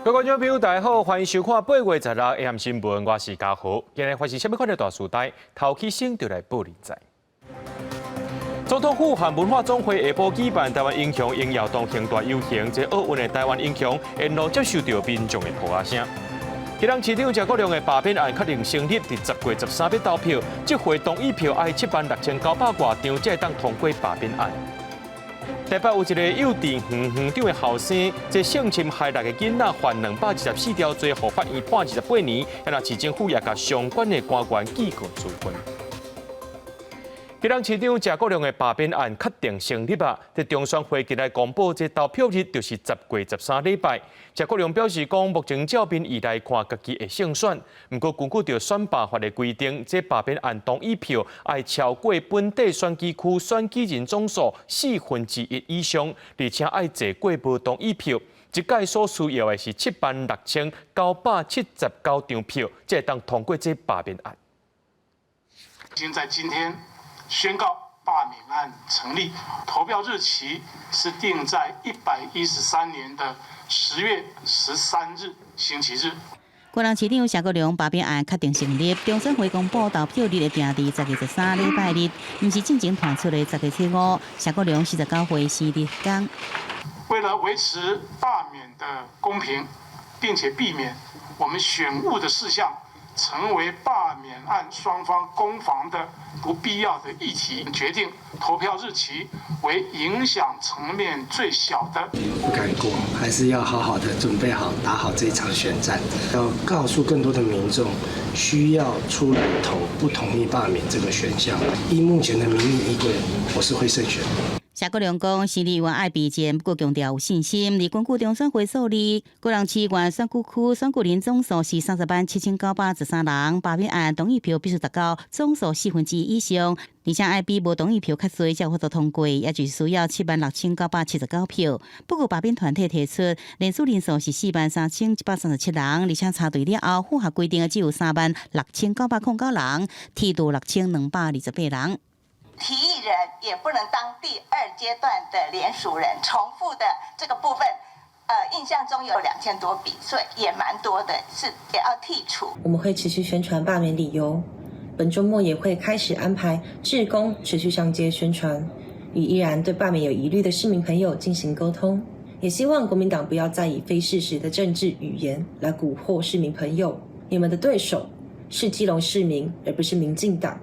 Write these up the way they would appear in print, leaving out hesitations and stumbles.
各位觀眾朋友，大家好，歡迎收看8月16 AM 新聞，我是嘉豪。今日發生啥物款的大事代，頭起先就來報您知。總統府和文化總會下晡舉辦台灣英雄榮耀同行大遊行，這奧運的台灣英雄沿路接受著民眾的噗仔聲。基隆市長謝國樑的罷免案確定成立，佇10月13日投票，這回同意票愛76,900外張，才會當通過罷免案。台北有一个幼稚園園長的後生，這性侵害六个囡仔，犯224條罪，予法院判28年，啊，市政府也共相關的官員記過處分。基隆市長謝國樑的罷免案確定成立啊！佇中選會今日公布，這投票日就是10月13禮拜。謝國樑表示講，目前照民意來看，家己會勝選。毋過根據著選罷法的規定，這罷免案同意票愛超過本地選舉區選舉人總數1/4以上，而且愛坐過無同意票。這屆所需要的是76,979張票，才會當通過這罷免案。經在今天宣告罷免案成立，投票日期是定在113年的10月13日星期日。基隆市長謝國樑罷免案確定成立，中選會公布投票日會定佇10月13禮拜日，毋是進前傳出的10月初五。謝國樑49歲生日工。為了維持罷免的公平，並且避免我們選務的事項成為罷免案雙方攻防的不必要的議題，決定投票日期為影響層面最小的。不敢過，還是要好好的準備好，打好這場選戰。要告訴更多的民眾，需要出來投不同意罷免這個選項。依目前的民意依歸，我是會勝選。謝國樑講，心裡話愛備戰，不過強調有信心。而根據中選會數字，基隆市原選舉區選舉人總數是307,913人，罷免案同意票必須達到總數1/4以上，而且愛比無同意票較濟，才有法度通過，也就是需要76,979票。不過罷免團體提出，聯署人數是43,137人，而且查對了後，符合規定的只有36,909人，剔除6,228人。提議人也不能當第二階段的聯署人，重複的這個部分，印象中有2000多筆，所以也蠻多的，是也要剔除。我們會持續宣傳罷免理由，本週末也會開始安排志工持續上街宣傳，與依然對罷免有疑慮的市民朋友進行溝通，也希望國民黨不要再以非事實的政治語言來蠱惑市民朋友。你們的對手是基隆市民，而不是民進黨。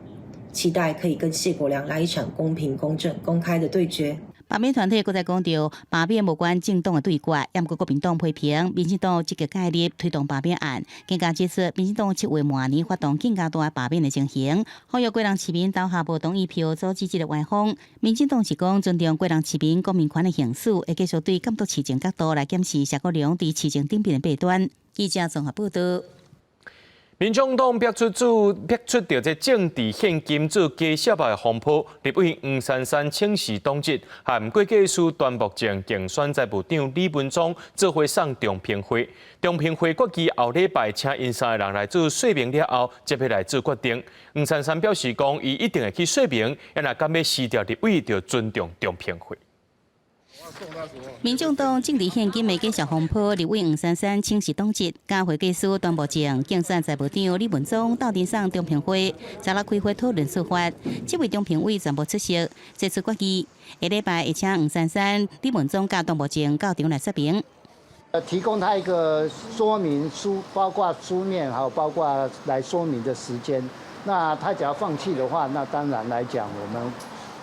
期待可以跟謝國樑來一場公平、公正、公開的對決。罷免團體閣再講著罷免無關政黨的對決，毋過國民黨批評民進黨積極介入推動罷免案，更加指出民進黨七月末年發動更加大罷免的情形，呼籲基隆市民投下無同意票，阻止這个歪風。民進黨是講尊重基隆市民公民權的行使，會繼續對監督市政角度來檢視謝國樑佇市政頂面的弊端。記者綜合報道。民眾黨逼出做逼出著這政治獻金做假痟的風波，立委黃珊珊請辭黨職，和會計師端木正競選財務長李文忠做伙送中評會。中評會決議後禮拜請𪜶三个人來做說明了後，才欲來做決定。黃珊珊表示講，伊一定會去說明，若敢欲辭掉立委，就尊重中評會。民眾黨政治獻金的假數風波，立委黃珊珊請辭黨職，佮會計師段慕靜、競選財務長李文忠鬥陣送中評會，昨日開會討論處罰，這位中評委全部出席，做出決議。下禮拜會請黃珊珊、李文忠佮段慕靜到場來說明。提供他一個說明書，包括書面，還有包括來說明的時間。那他只要放棄的話，那當然來講，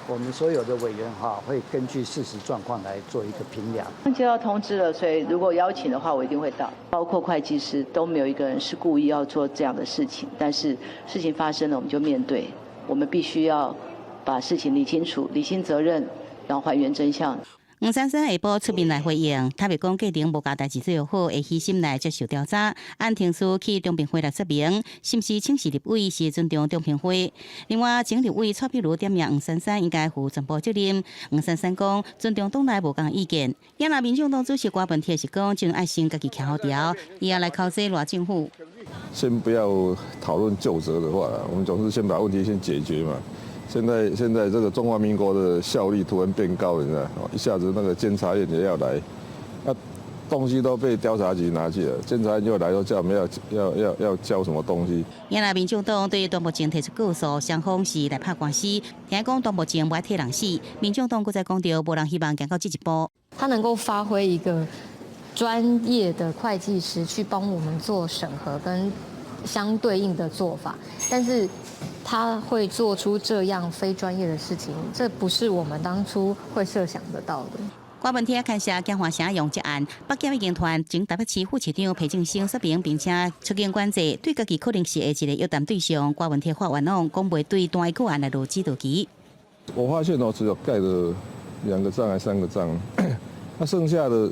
我們所有的委員哈會根據事實狀況來做一個評量。接到通知了，所以如果邀請的話，我一定會到。包括會計師都沒有一個人是故意要做這樣的事情，但是事情發生了，我們就面對，我們必須要把事情理清楚，理清責任，然後還原真相。黃珊珊下晡出面來回應，他袂講過程無共代誌做好，會虛心來接受調查，按程序去中評會來說明，是毋是請辭立委是尊重中評會。另外，前立委蔡壁如點名黃珊珊應該負全部責任。黃珊珊講尊重黨內無仝意見。也若民眾黨主席郭文鐵是講，就愛先家己徛好調，伊也來考這賴政府。先不要討論究責的話，我們總是先把問題先解決嘛。現在這個中華民國的效率突然變高了，你知道？一下子那個監察院也要來，那東西都被調查局拿去了，監察院又來說叫我們要交什麼東西。原來民眾黨對段柏靜提出告訴，雙方是來拍官司。聽講段柏靜無愛替人死，民眾黨閣再講著，無人希望行到這一步。他能夠發揮一個專業的會計師去幫我們做審核跟相對應的做法，但是他會做出這樣非專業的事情，這不是我們當初會設想得到的。郭文鐵牽涉京華城楊哲案，北檢已經傳前台北市副市長裴正生說明，並且出警管制，對家己可能是下一个約談對象。郭文鐵發願望，講袂對單一個案來落指導棋。我發現哦，只有蓋了兩個章還三個章，那剩下的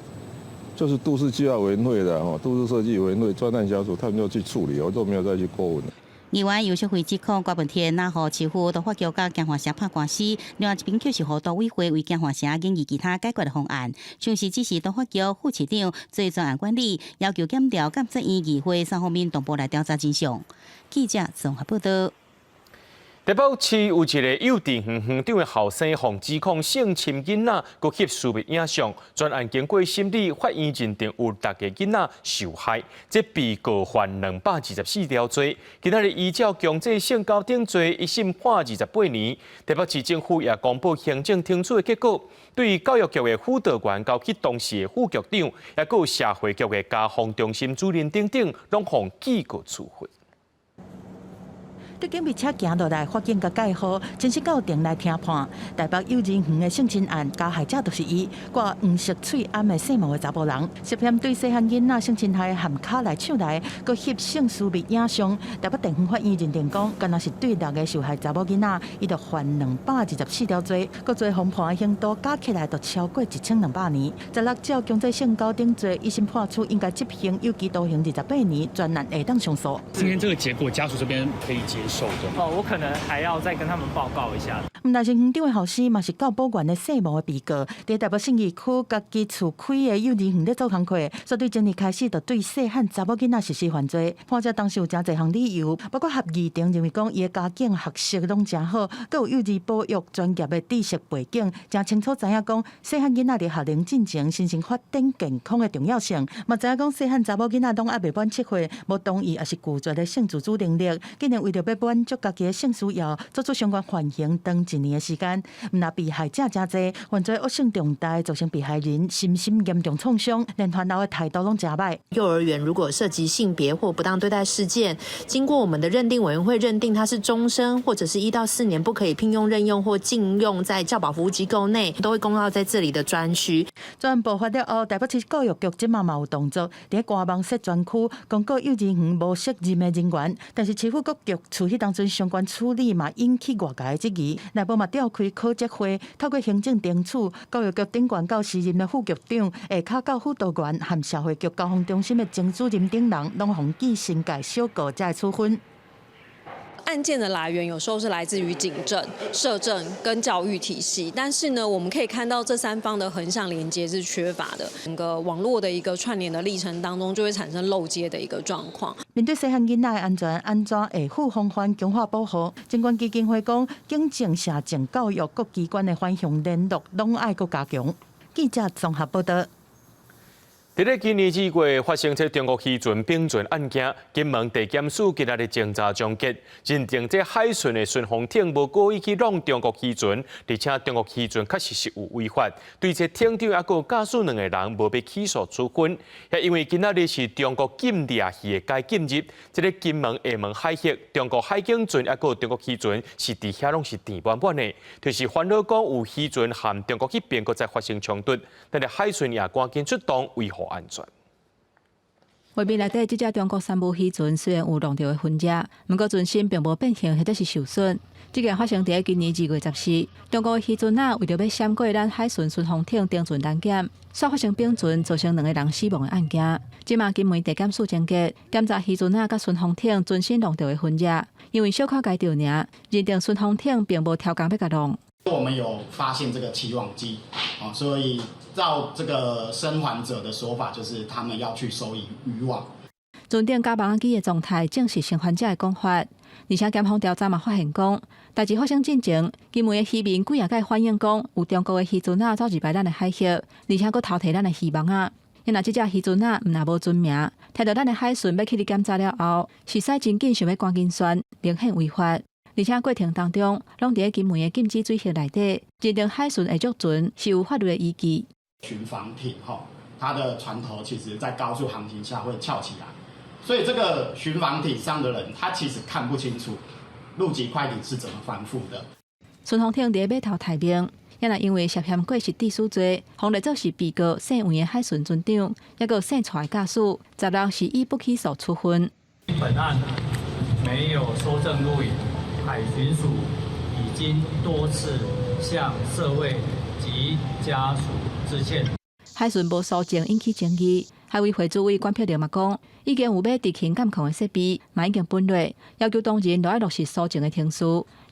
就是都市計劃委員會的哦，都市設計委員會專案小組，他們就去處理，我都沒有再去過問。議員游錫卉指控郭文鐵若予市府都發局佮京華城拍官司，另外一邊卻是予都委會為京華城研議其他解決的方案，像是指示都發局副市長做專案管理，要求檢調監察院議會三方面同步來調查真相。記者綜合報道。台北市有一个幼稚園園長的後生，予指控性侵囡仔，閣翕私密影像，全案經過審理，法院認定有六个囡仔受害，這被告犯224條罪。今仔日依照強制性交等罪，一審判28年。台北市政府也公布行政懲處的結果，對教育局的輔導員、交去當時的副局長，也閣有社會局的家防中心主任等等，攏予記過處分。對警備車行落來，法警共蓋好，正式到庭來聽判。台北幼兒園的性侵案，加害者就是伊，掛黃色喙罨的細毛的查埔人，涉嫌對細漢囡仔性侵害含跤來手來，閣翕性私密影像。台北地方法院認定講，敢若是對六个受害查某囡仔，伊就犯224條罪，閣罪予判的刑度加起來就超過1200年。16照強制性交等罪，一審判處應該執行有期徒刑28年，全案會當上訴。今天這個結果，家屬這邊可以接受的。哦，我可能還要再跟他們報告一下。毋但是園長的後生，嘛是教保員的細毛的被告，佇台北信義區家己厝開的幼兒園咧做工課，所以對前年開始就對細漢查某囡仔實施犯罪。判者當時有誠濟項理由，包括合議庭認為講伊的家境學識攏誠好，閣有幼兒保育專業的知識背景，誠清楚知影講細漢囡仔佇學齡進前身心發展健康的重要性。嘛知影講細漢查某囡仔攏猶未滿7歲，無同意抑是拒絕的性自主能力，竟然為著欲滿足家己的性需要，做出相關犯行長一年的時間，毋但被害者誠濟，犯罪惡性重大，造成被害人身心嚴重創傷，連犯後的態度攏誠䆀。幼兒園如果涉及性別或不當對待事件，經過我們的認定委員會認定，他是終身或者是1到4年不可以聘用、任用或禁用在教保服務機構內，都會公告在這裡的專區。全爆發了後，台北市教育局這馬嘛有動作，佇官網設專區，公告幼兒園無適任的人員，但是市府各局處彼當陣相關處理嘛引起外界的質疑。內部嘛召開考績會，透過行政懲處，教育局頂懸到時任的副局長，下跤到輔導員和社會局家防中心的前主任等人，攏予記申誡小過才會處分。案件的來源有時候是來自於警政、社政跟教育體系，但是呢，我們可以看到這三方的橫向連接是缺乏的，整個網絡的一個串聯的歷程當中，就會產生漏接的一個狀況。面對細漢囡仔的安全，按怎會負防範強化保護？貞觀基金會講，警政、社政、教育各機關的反向聯絡，攏愛閣加強。記者綜合報道。佇咧今年2月發生這中國漁船冰船案件，金門地檢署今仔日偵查終結，認定這海巡的順風艇無故意去挵中國漁船，而且中國漁船確實是有違法，對這艇長抑閣駕駛兩個人無欲起訴處分。也因為今仔日是中國禁掠魚的解禁日，這个金門廈門海域，中國海警船抑閣中國漁船是佇遐攏是填滿滿的，就是煩惱講有漁船和中國彼邊閣再發生衝突，但是海巡也趕緊出動維護安全。畫面內底這隻中國三無漁船雖然有挵著的痕跡，毋過船身並無變形或者是受損。這件發生佇今年2月14，中國的漁船仔為著欲閃過咱海巡順風艇登船攔檢，煞發生冰船，造成兩个人死亡的案件。這馬金門地檢署終結檢查漁船仔佮順風艇船身挵著的痕跡，因為小可該著爾，認定順風艇並無刁工欲共挵。我們有發現這個起網機，所以照這個生還者的說法，就是他們要去收魚漁網。船頂加網仔機的狀態證實生還者的講法，而且檢方調查嘛發現講，代誌發生進前，金門的漁民幾仔擺反映講，有中國的漁船仔走入來咱的海域，而且閣偷提咱的漁網仔。若這隻漁船仔毋若無船名，聽著咱的海巡欲去檢查了後，實在真緊想欲趕緊旋，明顯違法。而且過程當中，攏佇咧金門的禁止水域內底，認定海巡的作船是有法律的依據。巡防艇吼，它的船頭其實在高速航行下會翹起來，所以這個巡防艇上的人，他其實看不清楚陸籍快艇是怎麼翻覆的。巡防艇佇咧碼頭待命，也若因為涉嫌過失致死罪，予列做是被告姓黃的海巡船長，抑閣姓蔡的駕駛，16是以不起訴處分。本案沒有搜證錄影，海巡署已經多次向社會及家屬致歉。海巡無搜證引起爭議，海委會主委管碧玲嘛講，已經有買執勤監控的設備，嘛已經分類，要求當人都愛落實搜證的程序。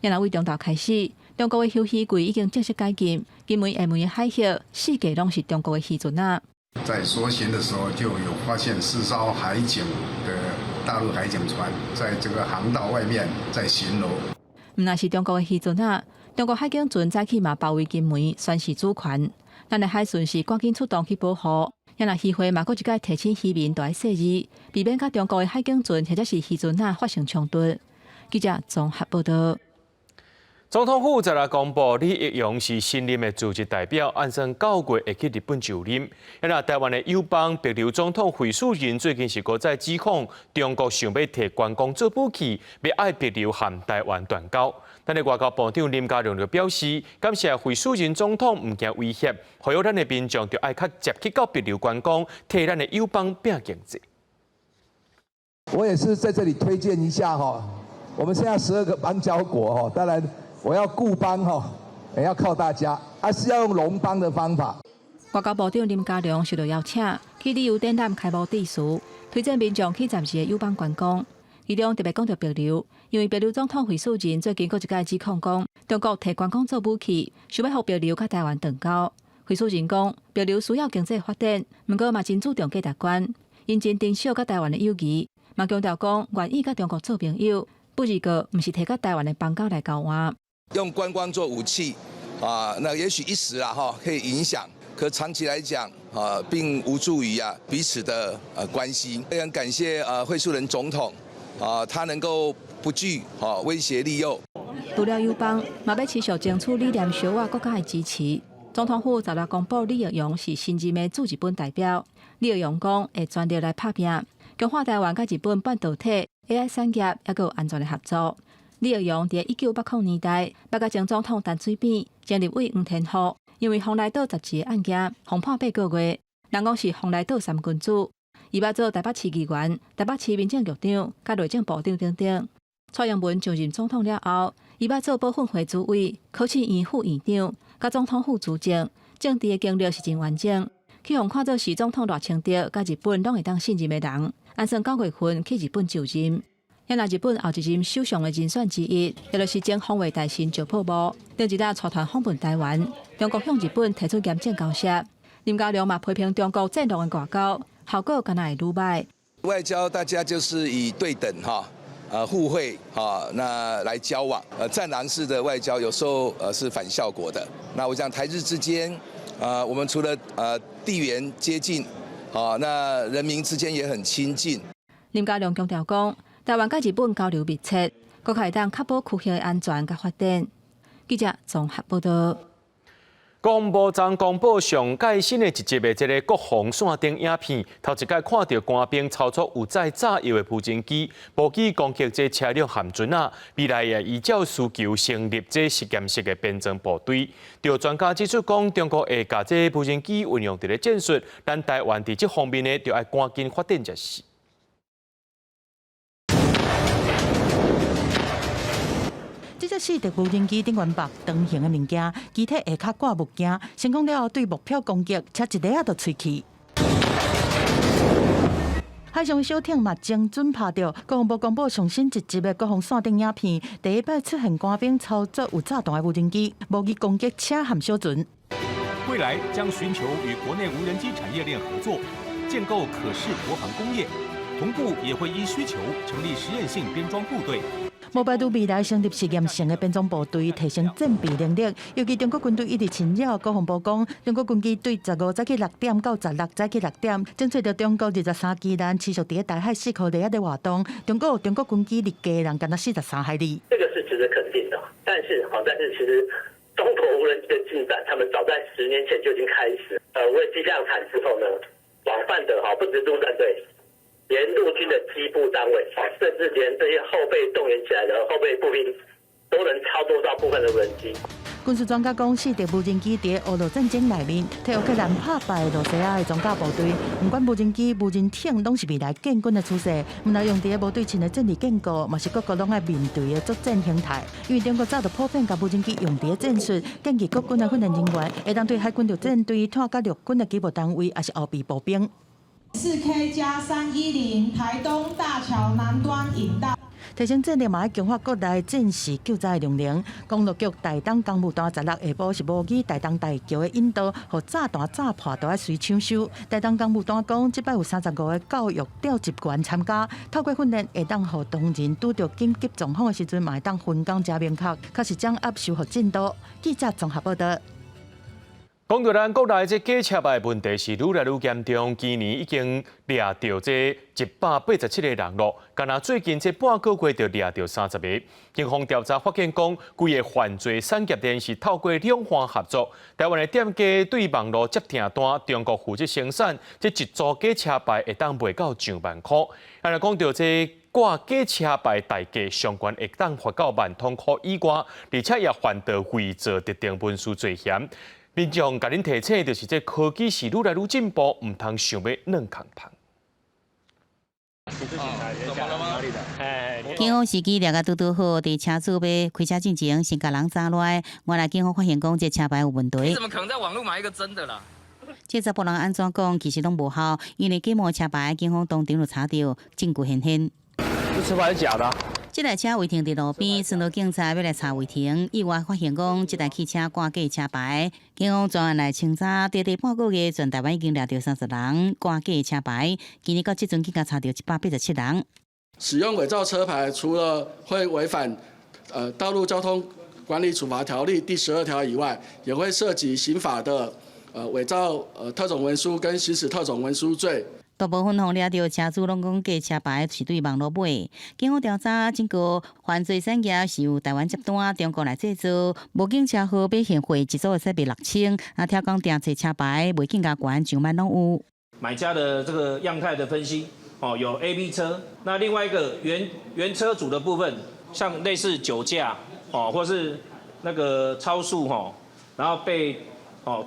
也若為中晝開始，中國的休漁季已經正式解禁，金門、廈門的海域四界攏是中國的漁船仔。在搜尋的時候就有發現四艘海警的大陸海警船，在這個航道外面在巡邏。毋但是中國的漁船仔，中國海警船早起嘛包圍金門，宣示主權。咱的海巡是趕緊出動去保護，也若漁會嘛，閣一擺提醒漁民著愛細膩，避免佮中國的海警船或者是漁船仔發生衝突。記者綜合報道。總統府十六公布，李易陽是新任的駐日代表，按算9月會去日本就任。那台灣的友邦帛琉總統惠恕仁最近是閣再指控中國想欲提觀光做武器，欲愛帛琉和台灣斷交。咱的外交部長林佳龍就表示，感謝惠恕仁總統毋驚威脅，呼籲咱的民眾著愛較捷去到帛琉觀光，替咱的友邦拼經濟。我也是在這裡推薦一下哈，我們現在12個邦交國哈，當然。我要固邦哈，也要靠大家，而是要用榮邦的方法。外交部長林佳龍受到邀請去旅遊展覽開幕致辭，推薦民眾去十二个友邦觀光。其中特別講著帛琉，因為帛琉總統惠恕仁最近閣一擺指控講，中國提觀光做武器，想欲予帛琉佮台灣斷交。惠恕仁講，帛琉需要經濟發展，毋過嘛真注重價值觀，𪜶真珍惜佮台灣的友誼，嘛強調講願意佮中國做朋友，不過毋是提佮台灣的邦交來交換。用觀光做武器，啊，那也許一時啦，哈，可以影響，可長期來講，啊，並無助於啊彼此的關係。非常感謝惠恕仁總統，啊，他能夠不懼啊威脅利誘。除了友邦，嘛欲持續爭取理念相倚國家的支持。總統府十六公布李易陽是新任的駐日本代表。李易陽講會全力來拍拼，強化台灣佮日本半導體、AI 產業，抑閣有安全的合作。李易陽佇1980年代，捌佮前總統陳水扁、前立委黃天福，因為蓬萊島十字的案件，予判8個月。人講是蓬萊島三君子。伊捌做台北市議員、台北市民政局長、佮內政部長等等。蔡英文就任總統了後，伊捌做保訓會主委、考試院副院長、佮總統府資政，政治的經歷是真完整。去予看做是總統賴清德佮日本攏會當信任的人，按算9月份去日本就任。若日本後一任首相的人選之一，也就是前防衛大臣石破茂，頂一日帶團訪問台灣，中國向日本提出嚴正交涉。林佳龍嘛批評中國戰略的外交效果敢若會愈䆀。外交大家就是以對等哈，互惠哈，那來交往。戰狼式的外交有時候是反效果的。那我想台日之間，我們除了地緣接近，啊，那人民之間也很親近。林佳龍強調講，台灣佮日本交流密切，閣較會當確保區域的安全佮發展。記者綜合報道。國防部昨公布上蓋新的一集的這个國防線頂影片，頭一擺看著官兵操作有載炸藥的無人機，無機攻擊這車輛和船仔。未來會依照需求成立這實驗室的編裝部隊。著專家指出講，中國會共這無人機運用佇咧戰術，咱台灣佇這方面呢，著愛趕緊發展才是。這隻四隻無人機頂懸縛長形的物件，機體下跤掛物件，成功了後對目標攻擊，車一下仔就碎去。海上小艇嘛精準拍著，國防部公布上新一集的國防線頂影片，第一擺出現官兵操作有炸彈的無人機，模擬攻擊車和小船。未來將尋求與國內無人機產業鏈合作，建構可視國防工業，同步也會依需求成立實驗性編裝部隊。無排除未來成立實驗性的變種部隊，提升戰備能力。尤其中國軍隊一直侵擾，國防部講，中國軍機對15早起6點到16早起6點，偵測著中國23機艦持續佇咧台海四箍內仔咧活動。中國軍機離基隆敢若43海里。這個是值得肯定的，但是好，但是其實中國無人機的進展，他們早在10年前就已經開始。無人機量產之後呢，廣泛的哈，不止陸戰隊，連陸軍的機步單位，甚至連這些後備動員起來的後備步兵，都能操作到部分的無人機。軍事專家講，四台無人機佇烏俄戰爭內面，替烏克蘭拍敗羅西亞的裝甲部隊。毋管無人機、無人艇，攏是未來建軍的趨勢。毋但用佇咧無對稱的戰力建構，嘛是各國攏愛面對的作戰形態。因為中國早就普遍共無人機用佇咧戰術，建議國軍的訓練人員會當對海軍陸戰隊、拖甲陸軍的機步單位，抑是後備步兵。4K+310台東大橋南端引道。提升戰力嘛，愛強化國內戰時救災能力。公路局台東公務單16下晡是模擬台東大橋的引導，予炸彈炸破都愛隨搶修。台東公務單講，這擺有35個教育調集員參加，透過訓練會當予同仁拄著緊急狀況的時陣，嘛會當分工誠明確，確實掌握修復進度。記者綜合報道。講到咱國內這假車牌問題是愈來愈嚴重，今年已經掠著這187個人囉。干焦最近這半個月就掠著30個。警方調查發現講，規個犯罪產業鏈是透過兩岸合作。台灣的店家對網路接訂單，中國負責生產，這一組假車牌會當賣到上萬箍。啊，若講著這掛假車牌代價上懸會當罰到萬通箍以外，而且也犯著偽造特定文書罪嫌。民眾共恁提醒，就是這科技是愈來愈進步，毋通想欲軟空芳。警方司機掠共拄拄好，佇車主欲開車進前，先共人查落來。原來警方發現講，這車牌有問題。你怎麼可能在網路買一個真的啦？這查埔人按怎講，其實攏無效，因為假冒車牌，警方當場就查著，證據顯現。這車牌是假的。這台車違停佇路邊，巡邏警察欲來查違停，意外發現講這台汽車掛假車牌，警方專案來清查，短短半個月，全台灣已經掠著30人掛假車牌，今年到這陣已經查著187人。使用偽造車牌，除了會違反道路交通管理處罰條例第12條以外，也會涉及刑法的偽造特種文書跟行使特種文書罪。大部分予掠著車主攏講假車牌是對網路買。警方調查，這個犯罪產業是由台灣接單，中國來製造。無警車號買現貨，一組會使賣6000。啊，聽講訂製車牌賣更加懸，上萬攏有。買家的這個樣態的分析，哦，有 A、B 車。那另外一個原車主的部分，像類似酒駕，哦，或是那個超速，吼，然後被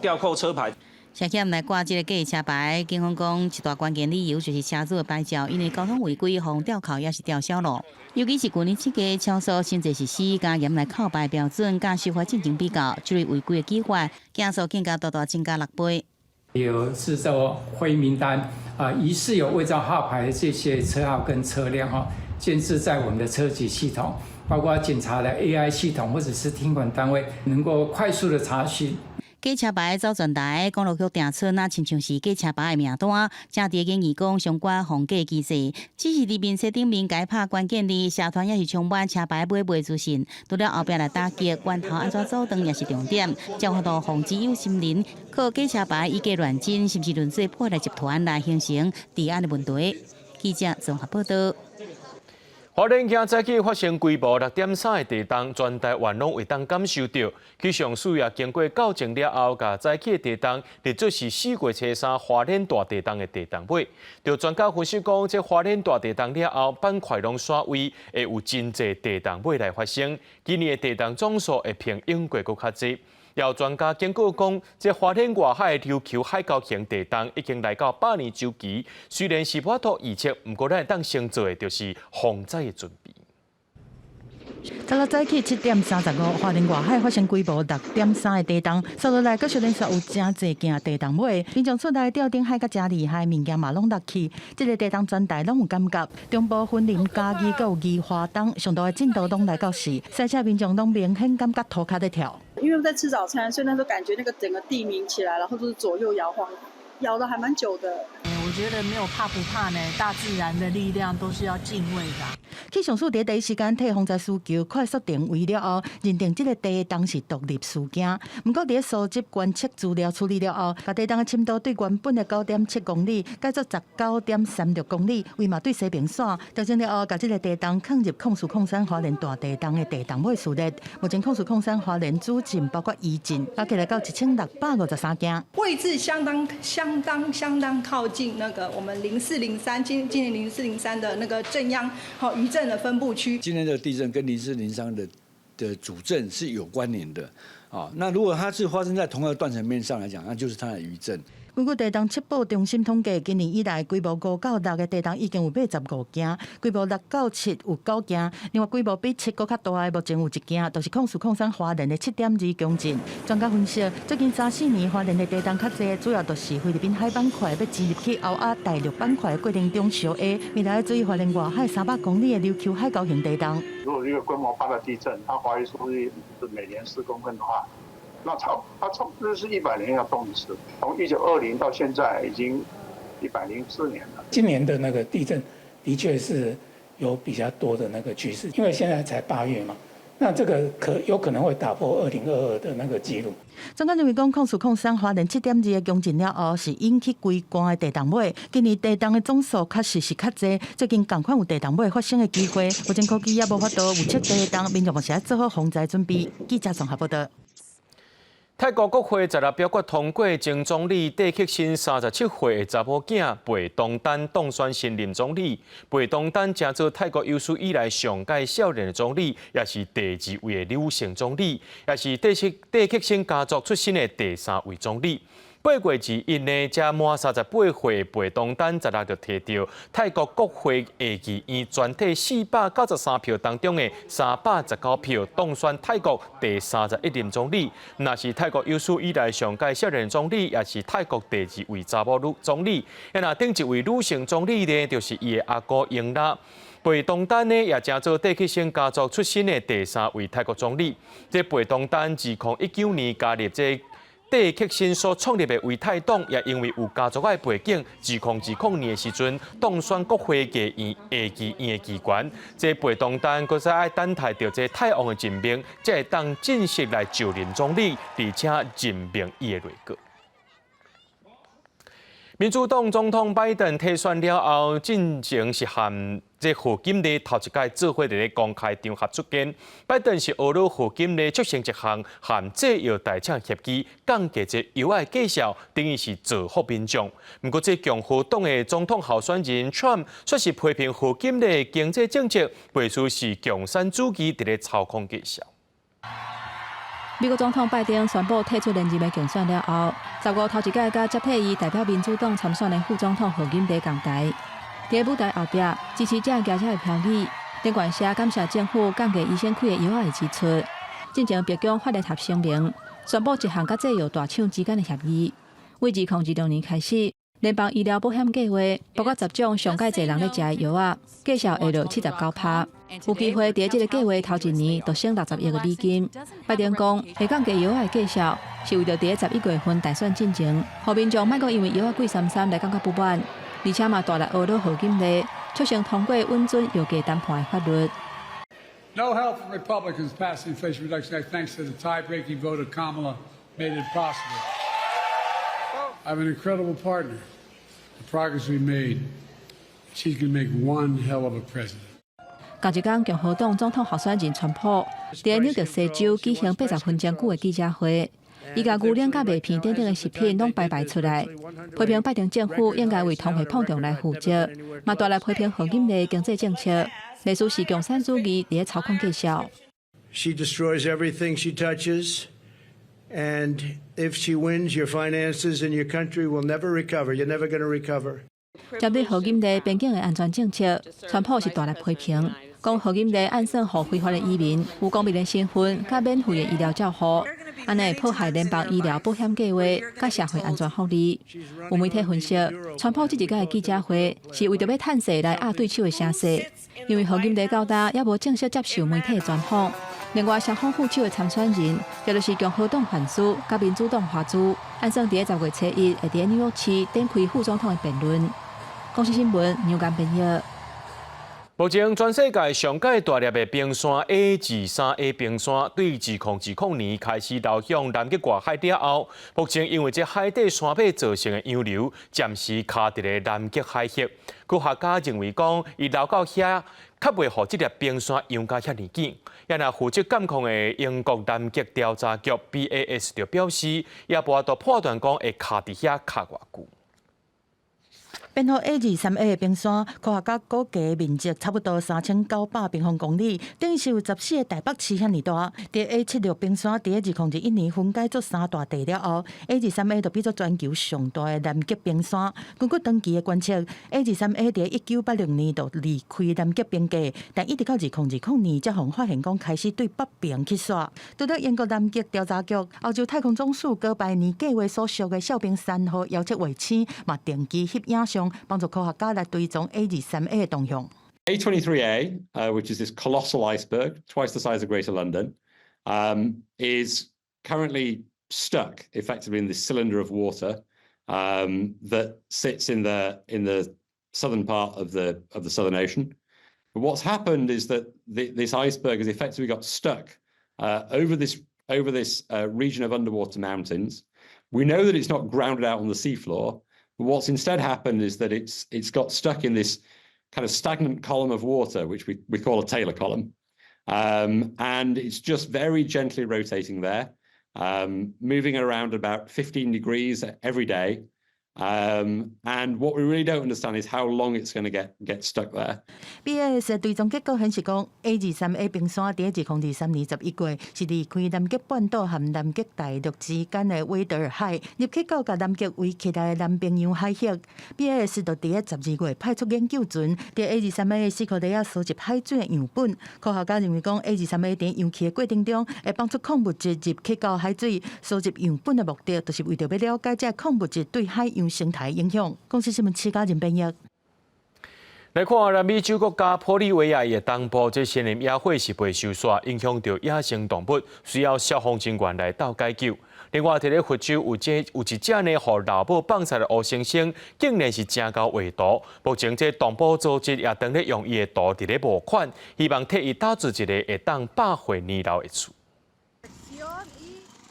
吊扣車牌。涉嫌來掛這個假車牌，警方講一大關鍵理由就是車主的牌照，因為交通違規，予吊扣抑是吊銷囉。尤其是舊年7月，超速新制實施加嚴來扣牌標準，佮修法進行比較，這類違規的舉發，件數更加大大增加6倍。有製作灰名單啊，疑似有偽造號牌的這些車號跟車輛哈，建置在我們的車籍系統，包括警察的 AI 系統或者是聽管單位，能夠快速的查詢。假車牌走全台，公路局定出若親像是假車牌的名單，正佇研議講相關防假機制。只是佇面冊頂面共拍關鍵字，社團抑是充滿車牌買賣資訊，除了後壁來打擊源頭按怎阻斷也是重點，才有法度防止有心人靠假車牌以假亂真，甚至論做破壞集團來形成治安的問題。記者綜合報道。花蓮今早起發生規模6.3的地動，全台灣攏會當感受著。氣象署也經過校正了後，共早起的地動列做是4月初3花蓮大地動的地動尾。著專家分析講，這花蓮大地動了後，板塊攏徙位，會有真濟地動尾來發生。今年的地動總數會比往過閣較濟。也有專家警告講，這花蓮外海的琉球海溝型地動已經來到100年週期，雖然是無法度預測，毋過咱會當先做的就是防災的準備。十六早起7點35，花蓮外海發生規模6.3的地動，紲落來閣續連續有誠濟件地動尾，民眾厝內吊燈海甲誠厲害，物件嘛攏落去。這個地動全台攏有感覺，中部雲林、嘉義閣有宜花東，上大的震度攏來到4，賽車民眾攏明顯感覺塗跤咧跳。因為在吃早餐，所以那時候感覺那個整個地鳴起來，然後就是左右搖晃，搖得還蠻久的。我覺得沒有怕不怕呢，大自然的力量都是要敬畏的。氣象署佇第一時間替防災需求快速定位了後，認定這个地動是獨立事件。毋過佇搜集觀測資料處理了後，共地動的深度對原本的9.7公里改做19.36公里，位嘛對西平線調整了後，共這个地動放入控四礦山花蓮大地動的地動尾序列。目前控四礦山花蓮主震包括餘震，加起來到1653件。位置相當相當相當靠近那個我們零四零三今年零四零三的那個震央，好餘震的分布區。今天的地震跟0403的主震是有關聯的，啊，那如果它是發生在同一個斷層面上來講，那就是它的餘震。根據地動測報中心統計，今年以來規模5到6的地動已經有85件，規模6到7有9件，另外規模比7閣較大的目前有一件，就是控四礦山花蓮的7.2強震。專家分析，最近三四年花蓮的地動較濟，主要就是菲律賓海板塊欲進入去歐亞大陸板塊的過程中相壓。未來注意花蓮外海300公里的琉球海溝型地動。如果一個規模8的地震，它滑移速率是每年4公分的話，那差不多是100年要動一次，從1920到現在已經104年了。今年的那個地震的確是有比較多的那個趨勢，因為現在才8月嘛，那這個有可能會打破2022的那個紀錄。專家認為講，控四礦山花蓮7.2的強震了後，是引起規罐的地動尾。今年地動的總數確實是較濟，最近仝款有地動尾發生的機會。目前科技也無法度預測地動，民眾嘛是愛做好防災準備。記者綜合報道。泰國國會十六表決通過前總理戴克辛37歲的查某囝貝東丹當選新任總理。貝東丹成做泰國有史以來上蓋少年的總理，也是第二位的女性總理，也是戴克辛家族出身的第三位總理。8月21呢，才滿38歲貝東丹十六就提著泰國國會下議院全體493票當中的319票當選泰國第31任總理。若是泰國有史以來上蓋少年總理，也是泰國第二位查某女總理。若頂一位女性總理呢，就是伊的阿姑英拉。貝東丹呢，也成做戴克辛家族出身的第三位泰國總理。這貝東丹2019年加入這戴克辛所創立的為泰黨，也因為有家族的背景，2020年的時陣當選國會議院下議院的議員。這貝東丹閣再愛等待著這泰王的任命，才會當正式來就任總理，而且任命伊的內閣。民主黨總統拜登退選了後，進前是和這賀錦麗頭一擺做伙佇咧公開場合出現。拜登是呵咾賀錦麗促成一項和製藥大廠協議，降低這藥仔的價數，等於是造福民眾。毋過，這共和黨的總統候選人川普卻是批評賀錦麗經濟政策，背書是共產主義佇咧操控價數。美國總統拜登宣布退出連任的競選了後，15頭一擺佮接替伊代表民主黨參選的副總統賀錦麗仝台。佇舞台後壁，支持者舉起標語，頂懸寫感謝政府降低醫生開的藥仔的支出。進前白宮發聯合聲明，宣布一項佮製藥大廠之間的協議，為2026年開始，聯邦醫療保險計劃包括10種上蓋濟人咧食的藥仔，價數會落79趴。有機會佇這个計劃頭一年就省60億个美金。拜登講，會降低藥仔的價數，是為著佇11月份大選進前，予民眾莫閣因為藥仔貴參參來感覺不滿，而且嘛大力呵咾賀錦麗，促成通過允准藥價談判的法律。 No help from Republicans passing the Inflation Reduction Act, thanks to the tie-breaking vote of Kamala, made it possible. I have an incredible partner. The progress we made, she's going to make one hell of a president. 仝一工，共和黨總統候選人川普佇紐澤西州舉行80分鐘久的記者會，伊共牛奶佮麥片等等的食品攏擺擺出來，批評拜登政府應該為通貨膨脹來負責，嘛大力批評賀錦麗經濟政策，類似是共產主義佇咧操控價數。 She destroys everything she touches, and if she wins, your finances and your country will never recover. You're never going to recover. 針對賀錦麗邊境的安全政策，川普是大力批評，講賀錦麗按算予非法的移民有公民的身份，佮免費的醫療照護，按呢會破壞聯邦醫療保險計劃佮社會安全福利。有媒體分析，川普這一擺的記者會是為著欲趁勢來壓對手的聲勢，因為賀錦麗到今猶無正式接受媒體專訪。另外，雙方副手的參選人，也就是共和黨范斯佮民主黨華茲，按算佇10月初1會佇紐約市展開副總統的辯論。公視新聞楊堅編譯。目前全世界上蓋大粒的冰山 A23A 冰山，對2020年開始流向南極外海了後，目前因為這海底山脈造成的洋流，暫時卡佇咧南極海域。科學家認為講，伊流到遐，較袂予這粒冰山溶甲遐爾緊。也若負責監控的英國南極調查局 BAS 就表示，也無法度判斷講會卡佇遐卡偌久。編號 A23A 的冰山，科學家估計面積差不多3900平方公里，等於是有14個台北市遐爾大。佇 A76 冰山佇2021年分解做三大塊了後，A23A 就變做全球上大的南極冰山。根據長期的觀測，A23A 佇1986年就離開南極邊界，但一直到2020年才予發現講開始對北邊去紲。除了英國南極調查局、歐洲太空總署哥白尼計畫所屬的哨兵三號遙測衛星，嘛定期翕影像，幫助科學家來追蹤 A23A 的動向。 A23A, which is this colossal iceberg, twice the size of Greater London, is currently stuck effectively in this cylinder of water that sits in the southern part of the Southern Ocean. But what's happened is that this iceberg has effectively got stuck over this region of underwater mountains. We know that it's not grounded out on the seafloor. But what's instead happened is that it's got stuck in this kind of stagnant column of water, which we call a Taylor column. And it's just very gently rotating there, moving around about 15 degrees every day. And what we really don't understand is how long it's going to get stuck there. BAS 追蹤結果顯示講，A23A 冰山佇2023年11月是離開南極半島和南極大陸之間的威德爾海，入去到共南極圍起來的南冰洋海域。BAS 就佇12月派出研究船，佇 A23A 四箍塊仔收集海水的樣本。科學家認為講，A23A 佇溶去的過程中，會放出礦物質入去到海水，收集樣本的目的，就是為著欲了解這礦物質對海洋生態影響。公視新聞徐家仁編譯。來看南美洲國家玻利維亞的東部，這森林野火是袂收煞，影響著野生動物，需要消防人員來鬥解救。另外，佇咧佛州有一隻呢，予老母放崽的烏猩猩，竟然是誠𠢕畫圖。目前這動保組織也當咧用伊的圖佇咧募款，希望替伊打造一個會當100歲年老的厝。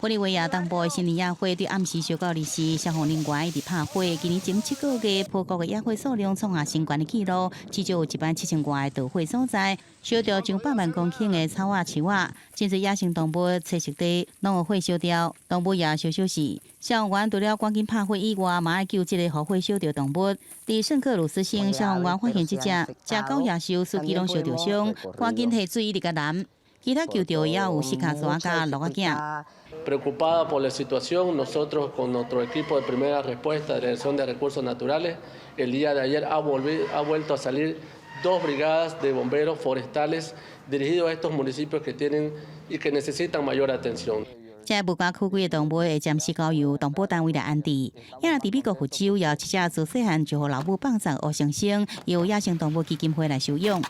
玻利維亞東部的森林野火對暗時燒到二時，消防人員一直拍火。今年前7個月，波國的野火數量創下新懸的紀錄，至少有1萬7000外個著火所在，燒著上百萬公頃的草仔樹仔，真濟野生動物棲息地攏予火燒掉，動物也燒燒死。消防員除了趕緊拍火以外，嘛愛救這個予火燒著動物。佇聖克魯斯省，消防員發現這隻食狗野獸，司機攏燒著傷，趕緊提水一直共淋。其他救著的也有四跤蛇佮鹿仔囝。 Preocupada por la situación, nosotros con nuestro equipo de primera respuesta de la Dirección de Recursos Naturales, el día de ayer ha vuelto a salir dos brigadas de bomberos forestales dirigidos a estos municipios que tienen y que necesitan mayor atención. 這無家可歸的動物會暫時交由動保單位來安置。也若佇美國佛州，有七隻自細漢就予老母放崽烏猩猩，由野生動物基金會來收養。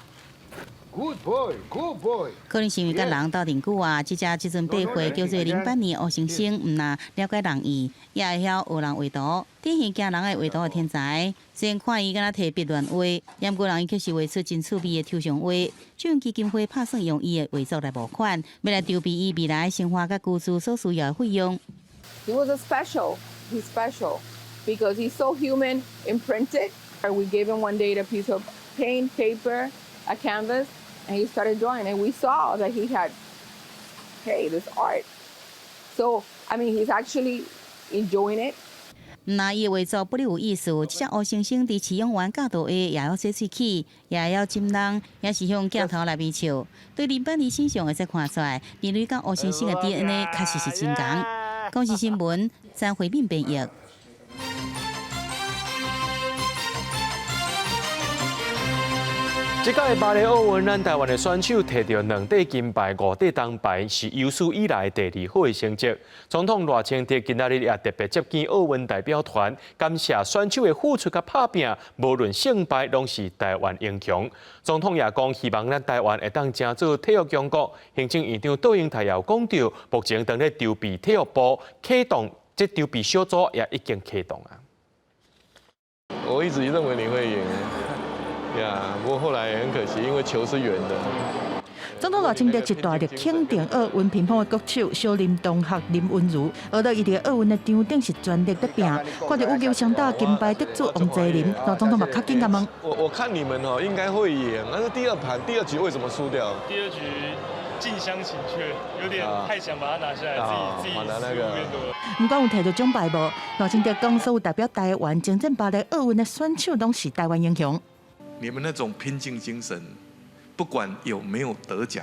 Good boy, good boy。可能是因為佮人鬥陣久啊，這隻這陣8歲叫做林班尼烏猩猩，毋但了解人意，也會曉學人畫圖，典型驚人愛畫圖的天才。雖然看伊敢若提筆亂畫，毋過人伊卻是畫出真趣味的抽象畫。這陣基金會拍算用伊的畫作來募款，欲來籌備伊未來生活佮居住所需要的費用。 He was a special. He's special because he's so human imprinted. We gave him one day a piece of paint, paper, a canvas. And he started drawing, and we saw that he had, hey, this art. So, I mean, he's actually enjoying it. 毋但伊的畫作不哩有意思，這隻烏猩猩佇飼養員教導下，也會曉洗喙齒，也會曉針人，也是向鏡頭內面笑。對林班尼身上會使看出來，人類佮烏猩猩的 DNA 確實是真仝。公視新聞，張惠敏編譯。這屆巴黎奧運，咱台灣的選手提著兩塊金牌、五塊銅牌，是有史以來第二好的成績。總統賴清德今仔日也特別接見奧運代表團，感謝選手的付出佮拍拚，無論勝敗，攏是台灣英雄。總統也講，希望咱台灣會當成做體育強國。行政院長杜英台也有講著，目前當咧籌備體育部啟動，這籌備小組也已經啟動啊。我一直認為你會贏。呀，不過後來很可惜，因為球是圓的。總統賴清德一大力肯定奧運乒乓的國手小林同學林昀儒，學到伊佇奧運的場頂是全力咧拚。看著羽球雙打金牌得主王齊麟，賴總統嘛較緊共問。我看你們哦，應該會贏，但是第二盤第二局為什麼輸掉？第二局近鄉情怯，有點太想把它拿下來，自己失誤變多了。毋管有提著獎牌無，賴清德講所有代表台灣征戰巴黎奧運的選手攏是台灣英雄。你們那種拼勁精神，不管有沒有得獎，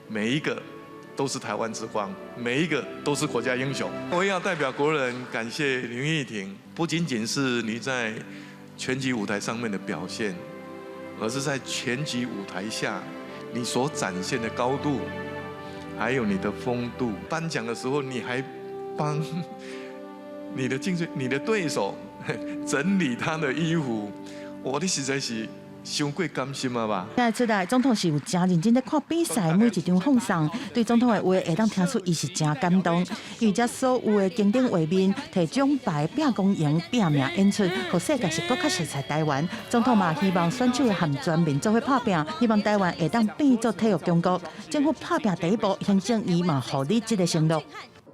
每一個都是台灣之光，每一個都是國家英雄。我要代表國人感謝林郁婷，不僅僅是你在拳擊舞台上面的表現，而是在拳擊舞台下你所展現的高度，還有你的風度。頒獎的時候，你還幫你的競爭、你的對手整理他的衣服，我的實在是傷過甘心啊吧！聽出來，總統是有誠認真咧看比賽，每一場放送，對總統的話會當聽出伊是誠感動。因為這所有的經典畫面，提獎牌、拼光榮、拼命演出，予世界是閣較熟悉台灣。總統嘛希望選手和全民做伙拍拚，希望台灣會當變做體育強國。政府拍拚第一步，行政院嘛予你這个承諾。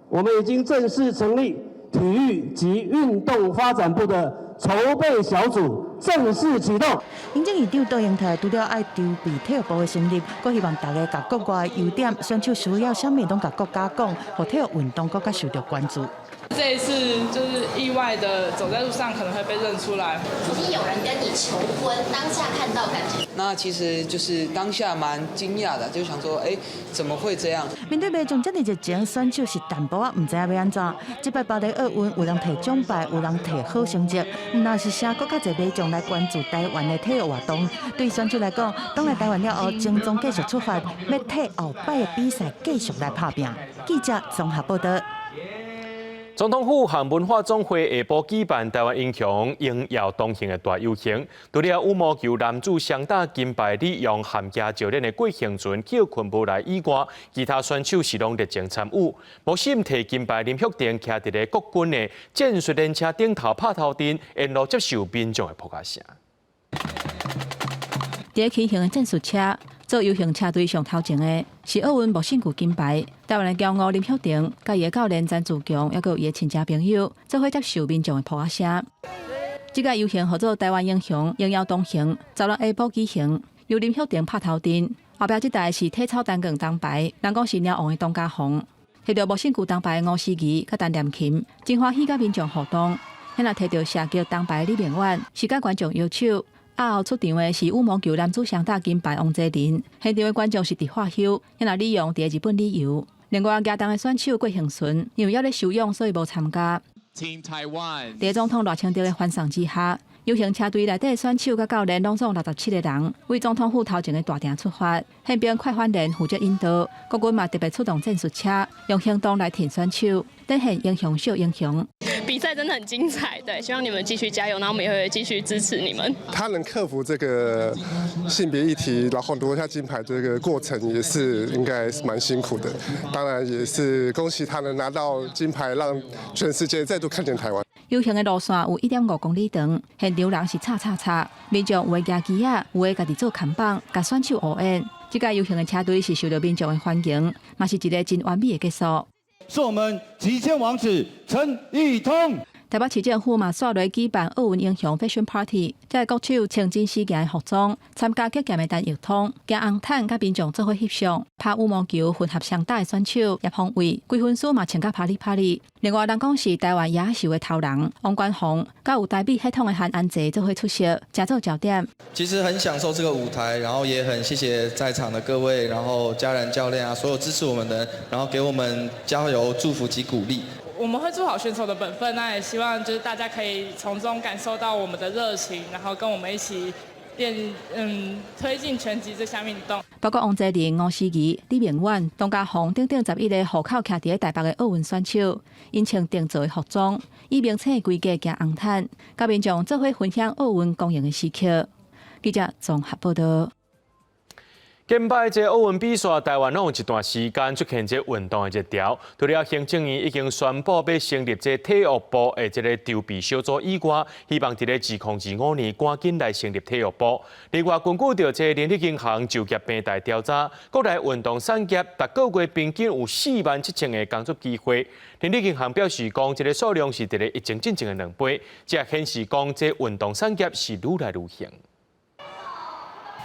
我們已經正式成立體育及運動發展部的籌備小組，正式啟動。行政院長卓榮泰除了愛籌備體育部的成立，閣希望大家共國外的優點、選手需要啥物，攏共國家講，予體育運動閣較受著關注。這一次就是意外的走在路上可能會被認出來。曾經有人跟你求婚，當下看到感覺？那其實就是當下蠻驚訝的，就想說，哎，怎麼會這樣？面對民眾這麼熱情，選手是淡薄仔毋知影欲按怎。這擺巴黎奧運有人提獎牌，有人提好成績，毋但是啥，閣較濟民眾來關注台灣的體育活動。對選手來講，轉來台灣了後，輕裝繼續出發，欲替後擺的比賽繼續來拍拚。記者綜合報道。總統府和文化總會下晡舉辦台灣英雄榮耀同行的大遊行，除了羽毛球男子雙打金牌李洋和加教練的郭婞淳叫睏無來以外，其他選手是攏熱情參與。無心提金牌林玉婷徛佇咧國軍的戰術連車頂頭拍頭陣，沿路接受民眾的噗仔聲。佇咧騎行的戰術車做遊行車隊上頭前的是奧運無勝球金牌，台灣的驕傲林玉婷，佮伊的教練詹志強，猶閣有伊的親戚朋友，做伙接受民眾的噗仔聲。這個遊行號做台灣英雄榮耀同行，昨昏下晡舉行，由林玉婷拍頭陣，後壁這台是體操單槓銅牌，人講是貓王的董家鴻，提著無勝球銅牌的吳思儀佮陳念琴，真歡喜佮民眾互動。遐若提著射擊銅牌李明遠，是佮觀眾搖手。押後出場的是羽毛球男子雙打金牌王齊麟，現場的觀眾是直喝休。遐若李洋佇日本旅遊，另外舉重的選手郭婞淳，因為猶咧休養，所以無參加。 Team Taiwan。佇總統賴清德的歡送之下，遊行車隊內底選手佮教練攏總67個人，為總統府頭前的大廳出發。憲兵快反連負責引導，國軍嘛特別出動戰術車，用行動來挺選手，展現英雄惜英雄。比賽真的很精彩，對，希望你們繼續加油，然後我們也會繼續支持你們。他能克服這個性別議題，然後奪下金牌這個過程也是應該是蠻辛苦的。當然也是恭喜他能拿到金牌，讓全世界再度看見台灣。遊行的路線有1.5公里長，現場人是吵吵吵，民眾有的舉旗仔，有的家己做扛棒，共選手応援。這個遊行的車隊是受到民眾的歡迎，嘛是一個真完美的結束。是我們擊劍王子陳奕通。台北市政府嘛，煞來舉辦奧運英雄 Fashion Party，這个國手穿真死行的服裝，參加擊劍的陳奕通，行紅毯佮民眾做伙翕相，拍羽毛球混合雙打的選手葉鋒偉，規分數嘛穿甲啪里啪里。另外，人講是台灣野獸的頭人王冠宏，佮有台美血統的韓安澤做伙出席，誠做焦點。其實很享受這個舞台，然後也很謝謝在場的各位，然後家人、教練啊，所有支持我們的人，然後給我們加油、祝福及鼓勵。我們會做好選手的本分，那也希望就是大家可以從中感受到我們的熱情，然後跟我們一起練推進拳擊這項運動。包括王齊麟、吳思儀、李明遠、董家鴻等等11個戶口徛佇咧台北的奧運選手，𪜶穿定做的服裝，以明星的規格行紅毯，佮民眾做伙分享奧運光榮的時刻。記者綜合報道。近擺這奧運比賽，台灣攏有一段時間出現這運動的熱潮。除了行政院已經宣布欲成立這體育部的這個籌備小組以外，希望佇咧2025年趕緊來成立體育部。另外，根據著這人力銀行就業平台調查，國內運動產業逐個月平均有4萬7千個工作機會。人力銀行表示講，這个數量是佇咧疫情進前的2倍，這顯示講這運動產業是愈來愈興。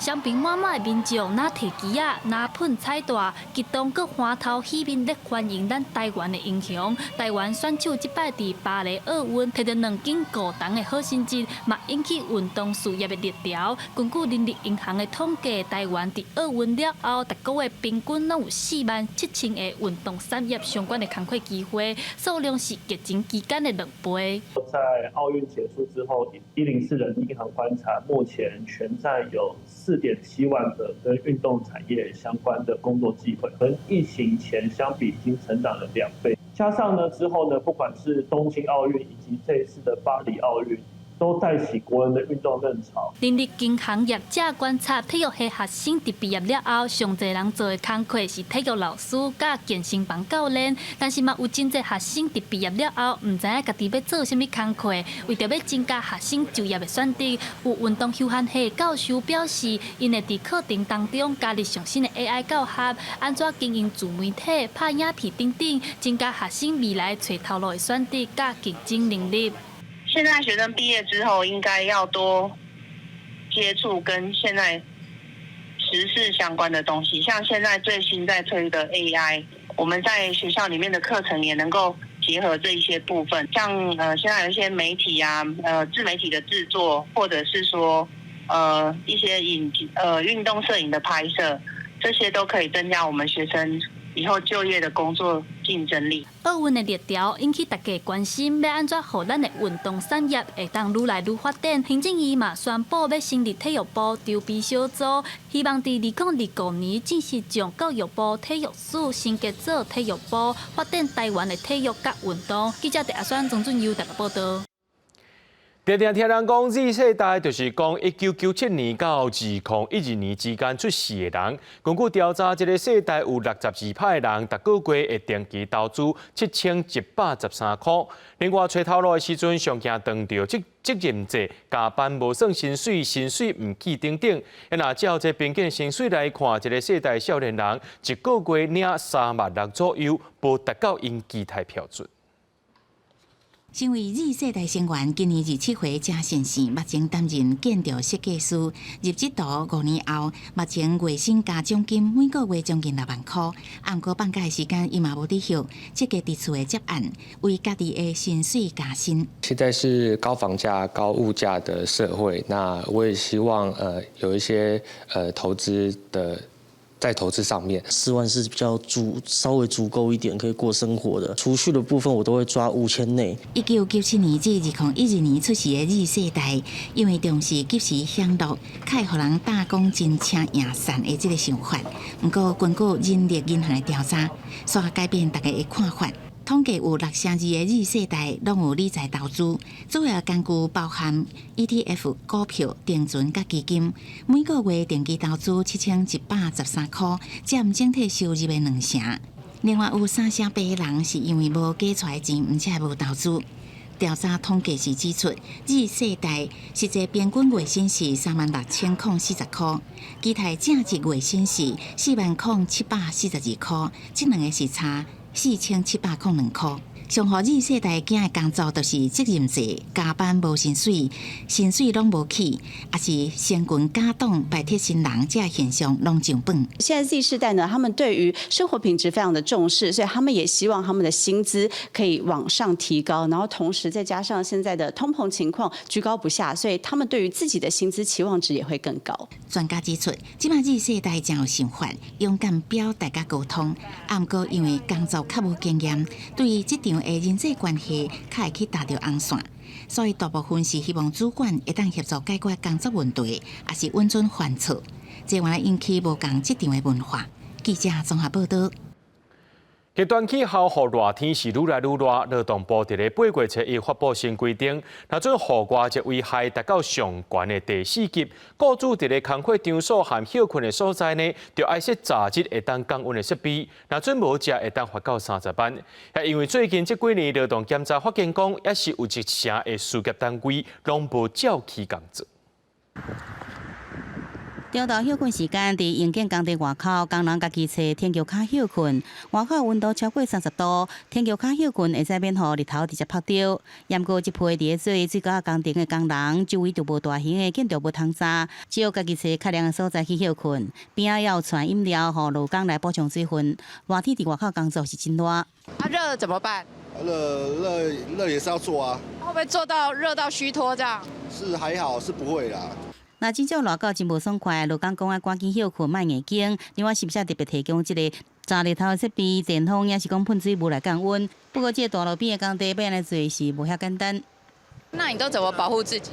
雙平滿滿的民眾，若提旗仔，拿噴彩帶，激動閣歡頭喜面咧歡迎咱台灣的英雄。台灣選手這擺佇巴黎奧運提著兩金五銅的好成績，嘛引起運動事業的熱潮。根據人力銀行的統計，台灣佇奧運了後，逐個月平均攏有4萬7千個運動產業相關的工課機會，數量是疫情期間的2倍。在奧運結束之後，104人力銀行觀察，目前全在有4.7萬個跟運動產業相關的工作機會，跟疫情前相比已經成長了2倍。加上呢之後呢，不管是東京奧運以及這一次的巴黎奧運，都帶起國人的運動熱潮。人力銀行業者觀察，體育系學生佇畢業了後，上濟人做的工課是體育老師佮健身房教練，但是嘛有真濟學生佇畢業了後，毋知影家己欲做啥物工課。為著欲增加學生就業的選擇，有運動休閒系教授表示，𪜶會佇課程當中加入上新的 AI 教學，按怎經營自媒體、拍影片等等，增加學生未來揣頭路的選擇佮競爭能力。現在學生畢業之後，應該要多接觸跟現在時事相關的東西，像現在最新在推的 AI，我們在學校裡面的課程也能夠結合這一些部分，像現在有一些媒體啊，自媒體的製作，或者是說一些運動攝影的拍攝，這些都可以增加我們學生以後就業的工作競爭力。奧運的熱潮引起大家關心，欲按怎予咱的運動產業會當愈來愈發展？行政院嘛宣布欲成立體育部籌備小組，希望佇2025年正式將教育部體育署升格做體育部，發展台灣的體育佮運動。記者鄭阿選、莊俊佑台北報導。常常聽人講，Z 世代就是講1997年到2012年之間出世的人。根據調查，這个世代有62%的人，逐個月會定期投資7113塊。另外，揣頭路的時陣，上驚碰著責任制、加班無算薪水、薪水毋起等等。若照這平均薪水來看，這个世代少年人一個月領3萬6左右，無達到𪜶期待標準。身為 Z 世代成員，今年27歲，誠善線，目前擔任建築設計師。入職途5年後，目前月薪加獎金，每個月將近6萬塊。毋過放假的時間，伊嘛無佇歇，積極佇厝的接案，為家己的薪水加薪。現在是高房價、高物價的社會，那我也希望有一些投資的。在投資上面， 4萬是比較足，稍微足夠一點，可以過生活的。儲蓄的部分我都會抓5000內。1997年至2012年出世的 Z 世代，因為重視及時享樂，較會予人搭講真請贏散的這个想法。毋過根據人力銀行的調查，煞改變大家的看法。統計有62%的 Z 世代攏有理財投資，主要工具包含 ETF、股票、定存佮基金。每個月定期投資7113塊，佔整體收入的2成。另外有3成8的人是因為無加出來錢，毋才無投資。調查統計時指出，Z 世代實際平均月薪是36,040塊，其他正職月薪是40,742塊，這兩個是差4702塊。上予 Z 世代驚的工作就是責任制、加班無薪水、薪水攏無起，抑是成群結黨排斥新人，這現象攏上榜。現在 Z 世代呢，他們對於生活品質非常的重視，所以他們也希望他們的薪資可以往上提高，然後同時再加上現在的通膨情況居高不下，所以他們對於自己的薪資期望值也會更高。專家指出，這擺 Z 世代誠有想法，勇敢表達佮溝通，毋過因為工作較無經驗，對於職場的人際關係較會去踏著紅線，所以大部分是希望主管會當協助解決工作問題，抑是允准犯錯，這原來引起無仝職場的文化。記者綜合報導。極端氣候予熱天是愈來愈熱，勞動部佇咧8月初一發布新規定，若準戶外熱危害達到上懸的第四級，雇主佇咧工課場所和歇睏的所在呢，就愛設炸熱會當降溫的設備，若準無遮會當罰到30萬。也因為最近這幾年勞動檢查發現講，猶是有一成的事業單位攏無照期工作。中晝歇睏時間，佇營建工地外口，工人家己揣天橋跤歇睏。外口溫度超過30度，天橋跤歇睏會使免予日頭直接曝著。毋過這批佇咧做水溝工程的工人，周圍都無大型的建築物通遮，只好家己揣較涼的所在去歇睏。邊仔也有傳飲料，予勞工來補充水分。熱天佇外口工作是真熱。啊，熱怎麼辦？熱熱熱也是要做啊。會不會做到熱到虛脫這樣？是還好，是不會啦。若真正熱到真無爽快，勞工講愛趕緊歇睏，莫硬撐。另外，是毋是特別提供這個炸日頭的設備、電風，抑是講噴水霧來降溫？不過，這個大路邊的工地欲按呢做是無遐簡單。那你都怎麼保護自己？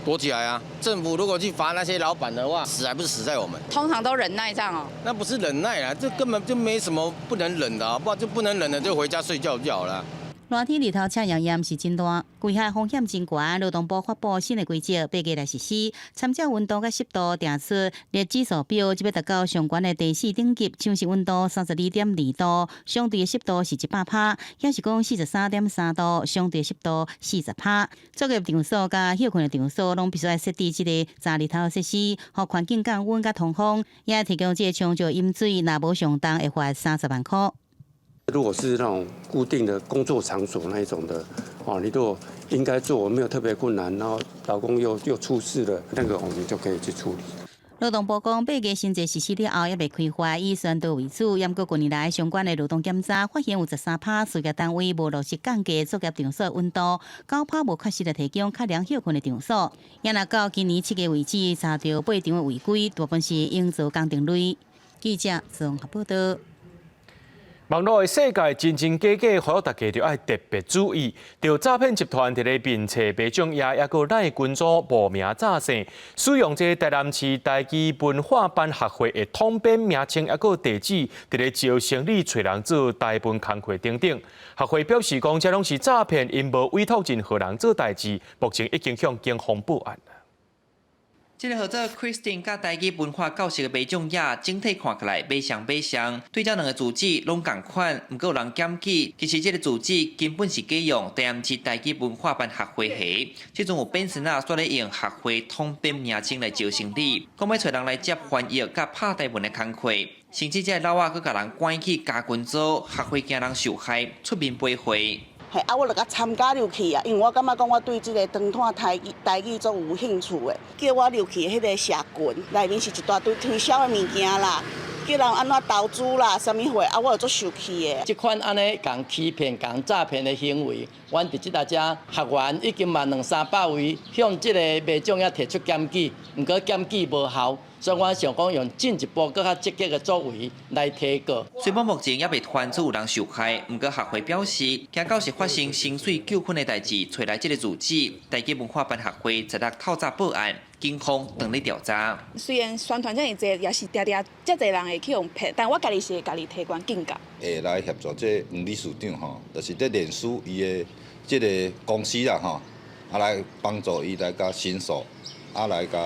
躲起來啊！政府如果去罰那些老闆的話，死還不是死在我們？通常都忍耐這樣哦。那不是忍耐啊，這根本就沒什麼不能忍的啊，不就不能忍的就回家睡覺就好了。熱天日頭赤炎炎是真大，規下風險真懸。勞動部發布新的規則，8月來實施。參照溫度佮濕度定出熱指數表，這欲達到上懸的第四等級，像是溫度32.2度，相對的濕度是100%，抑是講43.3度，相對濕度40%。作業場所佮歇睏的場所，攏必須愛設置這個遮日頭設施，予環境降溫佮通風，也提供這個充足飲水，若無上當會罰30萬箍。如果是那種固定的工作場所那一種的，哦，你如果應該做，沒有特別困難，然後勞工又出事了，那個我們就可以去處理。勞動部講，8月新制實施了後，猶未開罰，以宣導為主。毋過近年來相關的勞動檢查發現有13%事業單位無落實降低作業場所溫度，9%無確實的提供較涼歇睏的場所。也若到今年7月為止，查著8場的違規，大部分是營造工程類。記者綜合報道。網路的世界真真假假，呼籲大家著愛特別注意。著詐騙集團佇咧面冊白種也抑閣 LINE 群組冒名詐騙，使用這台南市台語文化班學會的統編名稱抑閣地址，佇咧招生理揣人做台文工課等等。學會表示講，這攏是詐騙，𪜶無委託任何人做代誌，目前已經向警方報案。這个號做 Christine 佮台語文化教室的賣種也，整體看起來馬相馬相，對這兩个住址攏仝款，毋過有人檢舉，其實這个住址根本是假用台南市台語文化班學會的，這陣有變身仔煞咧用學會統編名稱來招生理，講欲揣人來接翻譯佮拍台文的工課，甚至這个老仔閣共人關去加群組，學會驚人受害，出面賠會。嘿，啊，我就共參加入去啊，因為我感覺講我對這個傳統台語足有興趣的，叫我入去彼個社群，內面是一大堆推銷的物件啦，叫人按怎投資啦，啥物貨，啊，我就足受氣的。這款按呢共欺騙、共詐騙的行為，阮佇這搭遮學員已經嘛兩三百位向這个賣種仔提出檢舉，毋過檢舉無效。所以我想講用進一步閣較積極的作為來提告。雖罔目前猶未傳出有人受害，毋過學會表示，驚到時發生薪水糾紛的代誌，揣來這个住址，台語文化班學會十六透早報案，警方正咧調查。雖然宣傳遮爾濟，也是定定遮濟人會去予騙，但我家己是會家己提懸警告。會來協助這黃理事長吼，就是佇臉書伊的這个公司啦吼，啊來幫助伊來共申訴，啊來共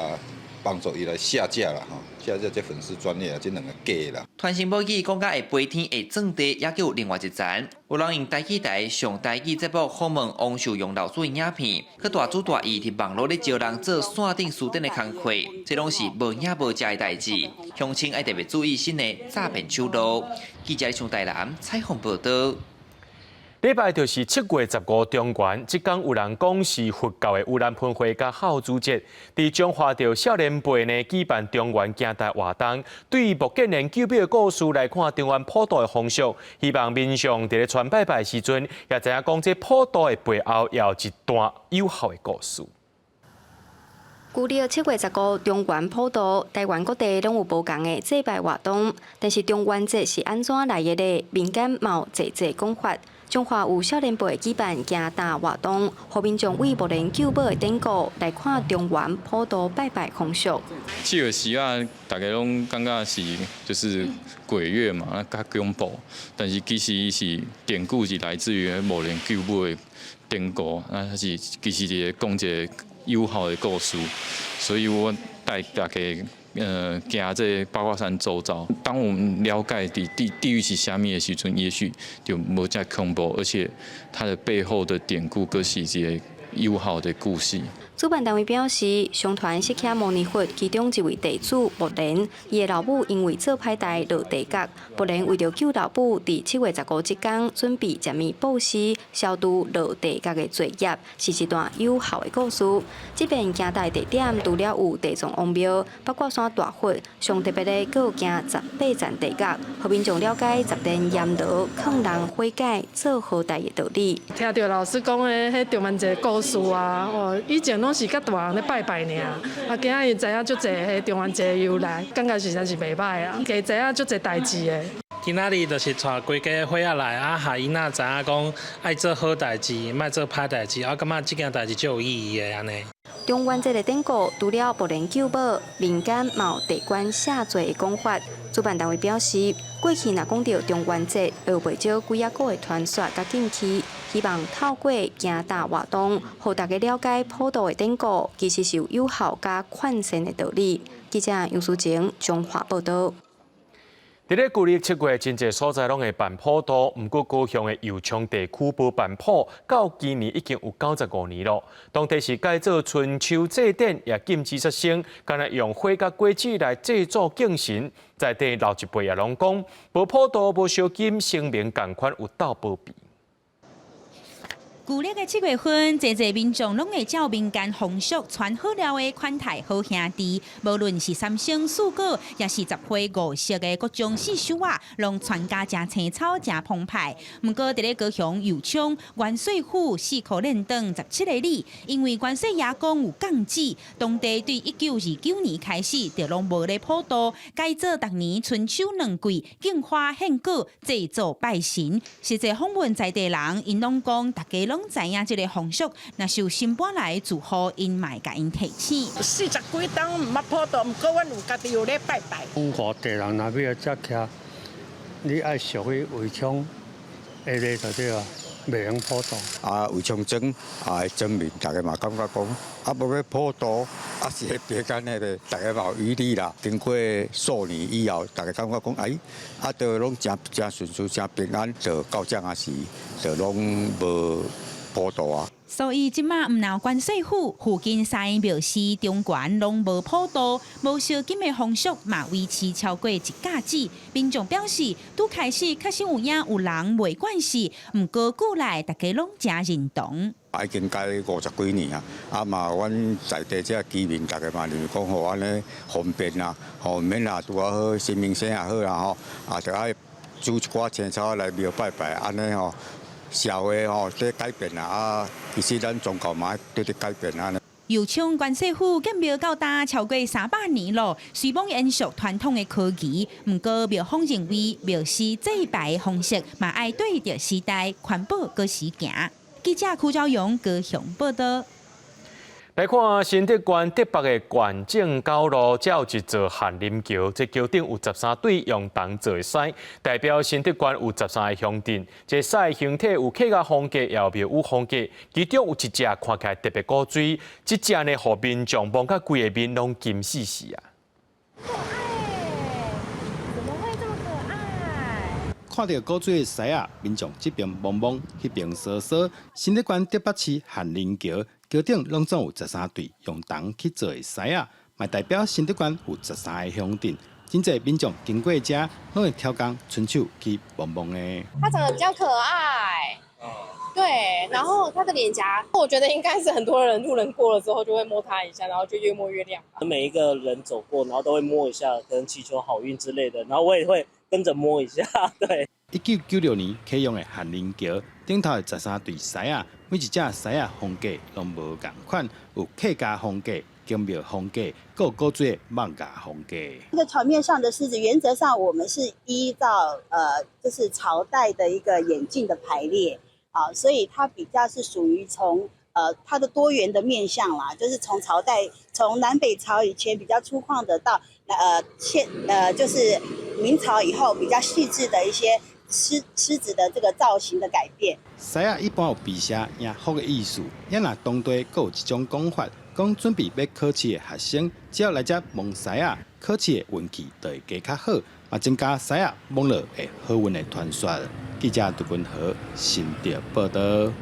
幫助伊來下架啦吼，下架這粉絲專頁啊，這兩个假啦。傳新報紙講甲會飛天會鑽地，抑閣有另外一層。有人用台語台上台語節目訪問王秀容老師的影片，閣大主大意佇網路咧招人做線頂書店的工課，這攏是無影無跡的代誌。鄉親愛特別注意新的詐騙手路。記者李台南採訪報導。禮拜就是7月15中元，這工有人講是佛教的盂蘭盆會佮孝子節。佇彰化著少年輩呢舉辦中元行台活動，對目犍連救母的故事來看中元普渡的風俗，希望民眾佇咧傳拜拜時陣，也知影講這普渡的背後也有一段有效的故事。舊曆7月15中元普渡，台灣各地攏有無仝的祭拜活動，但是中元節是按怎來的呢？民間嘛有濟濟講法。彰化有少年輩舉辦行踏活動，予民眾為目連救母的典故來看中元普渡拜拜風俗。7月10啊，大家攏感覺是就是鬼月嘛，啊較恐怖。但是其實伊是典故是來自於目連救母的典故，啊，它是其實是講一個友好的故事，所以我帶大家行這個八卦山周遭。當我們了解地獄是啥物的時陣，也許就無遮恐怖，而且它的背後的典故，閣是一個友好的故事。主辦單位表示，相傳釋迦牟尼佛其中一位弟子目連，伊的老母因為做歹代落地獄。目連為著救老母，佇7月15這工準備食物布施，消除落地獄的罪業，是一段友好的故事。這遍行踏地點除了有地藏王廟、八卦山大佛，上特別的閣有行18層地獄，予民眾了解十殿閻羅勸人悔改做好代的道理。聽著老師講的彼中元節故事啊，哦，以前攏是佮大人咧拜拜爾，啊，今仔日知影足濟彼中元節由來，感覺實在是袂䆀啊，加知影足濟代誌的。今仔日就是帶規家伙仔來，啊，予囡仔知影講愛做好代誌，莫做歹代誌，啊，感覺這件代誌足有意義的按呢。中元節的典故，除了目連救母，民間嘛有地官赦罪的講法。主辦單位表示，過去若講著中元節，會有袂少鬼仔古的傳說佮禁忌，希望透過行踏活動，予大家了解普渡的典故，其實是有友好佮勸善的道理。記者楊淑靜彰化報導。佇咧舊曆7月，真濟所在攏會辦普渡，毋過高雄的右昌地區無辦普，到今年已經有95年咯。當地是改做春秋祭典，也禁止殺生，干焦用花佮果子來祭祖敬神。在地老一輩也攏講，無普渡無燒金，神明仝款有鬥保庇。舊曆的7月份，濟濟民眾攏會照民間風俗，傳好料的款待好兄弟。無論是三牲四果，抑是十花五色的各種四手仔，攏傳甲誠青草、誠澎湃。毋過，佇咧高雄右昌元帥府四箍輾轉17個里，因為元帥爺公有降旨，當地對1929年開始就攏無咧普渡，改做逐年春秋兩季敬花獻果、祭祖拜神。實際訪問在地人，𪜶攏講大家攏知影這个風俗，若是有新搬來的住戶，𪜶嘛會共𪜶提醒。40幾冬毋捌普渡，毋過阮有家己有咧拜拜。外地人若欲來遮徛，你愛屬於圍牆下個就對啊，袂用普渡。啊，圍牆莊啊，莊民大家嘛感覺講，啊，無欲普渡，啊是彼別間彼个，大家嘛有疑慮啦。經過數年以後，大家感覺講，哎，啊，都攏誠誠順遂、誠平安，就到這仔時，就攏無普渡啊。所以這馬毋但關稅府附近三个廟寺中懸攏無普渡，無燒金的風俗嘛維持超過一甲子。民眾表示，拄開始確實有影有人袂慣勢，毋過久來大家攏誠認同。已經改50幾年啊，啊嘛，阮在地這居民大家嘛認為講吼按呢方便啦，吼毋免啦，拄仔好神明生也好啦吼，啊著愛煮一寡青草來廟拜拜，按呢吼。社會吼佇改變啦，啊，其實咱宗教嘛佇咧改變啊。右昌關稅府建廟到今超過300年咯，雖罔延續傳統的科技，毋過廟方認為廟司祭拜的方式嘛愛對著時代環保閣時行。記者柯昭勇高雄報導。來看新竹縣竹北的縣政九路，遮有一座翰林橋，這橋頂有13對用銅做的獅，代表新竹縣有13個鄉鎮。這獅形體有客家風格，也有廟宇風格，其中有一隻看起來特別古錐，這隻呢，予民眾摸甲規个面攏金絲絲啊！可愛，怎麼會這麼可愛？看著古錐的獅仔，民眾這邊摸摸，彼邊踅踅。新竹縣竹北市翰林橋。橋頂攏總有13對用銅去做的獅仔，嘛代表新竹縣有13个鄉鎮。真濟民眾經過遮，攏會刁工伸手去摸摸的。它長得比較可愛，對，然後它的臉頰，我覺得應該是很多人路人過了之後就會摸它一下，然後就越摸越亮。每一個人走過，然後都會摸一下，可能祈求好運之類的，然後我也會跟着摸一下，對。1996年啟用的翰林橋頂頭的13對獅仔，每一隻獅仔風格攏無仝款，有客家風格、宮廟風格，閣有古錐的艋舺風格。這個床面上的獅子，原則上我們是依照就是朝代的一個演進的排列啊，所以它比較是屬於從它的多元的面向啦，就是從朝代，從南北朝以前比較粗獷的到現就是明朝以後比較細緻的一些獅子的這個造型的改變。獅仔一般有辟邪迎福的意思，也若當地閣有一種講法，講準備欲考試的學生，只要來遮摸獅仔，考試的運氣就會加較好，嘛增加獅仔摸落會好運的傳說。記者杜君和新竹報導。